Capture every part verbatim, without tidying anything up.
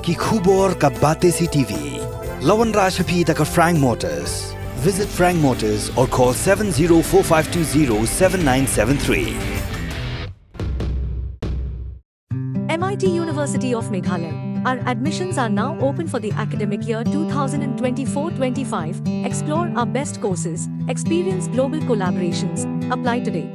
Ki khubor ka Batesi TV. La wanrah sha phi da ka Frank Motors. Visit Frank Motors or call seven zero four five two zero seven nine seven three. M I T University of Meghalaya. Our admissions are now open for the academic year two thousand twenty-four twenty-five. Explore our best courses, experience global collaborations. Apply today.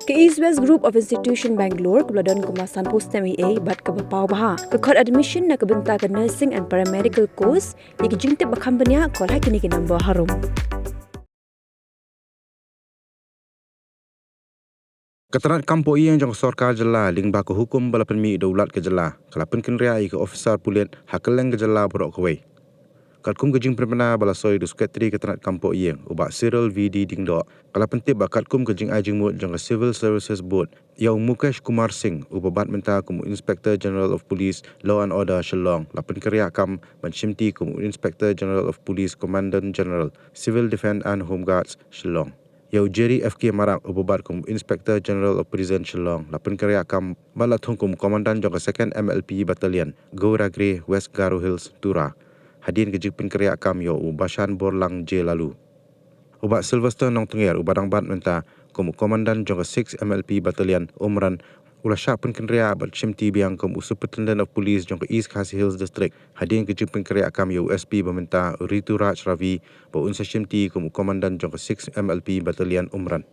Ka East West Group of Institution Bangalore kaba la don kum la sanphew snem eiei bad kaba paw bha ka khot admission na ka bynta ka nursing and paramedical course. Ïa ki jingtip ba kham bniah, call ha kine ki number harum. Ka tnat kam poh ïing jong ka sorkar jylla lyngba ka hukum ba la pynmih da u Lat ka jylla ka la pynkynriah ïa ka officer pulit ha kylleng ka jylla baroh kawei. Katkum ka jingpynbna ba la soi da u Secretary ka tnat kam poh ïing, u Bah Cyril V D Diengdoh, ka la pyntip ba katkum ka jingai jingmut jong ka Civil Services Board, ïa u Mukesh Kumar Singh, uba bat mynta kum u Inspector General of Police, Law and Order, Shillong, la pynkynriah kam ban shimti kum u Inspector General of Police, Commandant General, Civil Defence and Home Guards, Shillong. Ïa u Jerry F K Marak, uba bat kum u Inspector General of Prison, Shillong, la pynkynriah kam bad la thung kum u Commandant jong ka Second M L P Battalion, Gowragre, West Garo Hills, Tura. Hadien ka jingpynkynriah kam ïa u Bashan Borlang J Lalu. U Bah Sylvester Nongtnger, uba dang bat mynta kum u Commandant jong ka Six M L P Battalion, Umran, u la shah pynkynriah bad shimti biang kum u Superintendent of Police jong ka East Khasi Hills District. Hadien ka jingpynkynriah kam ïa u S P ba mynta, u Rituraj Ravi, ba un sa shimti kum u Commandant jong ka Six M L P Battalion, Umran.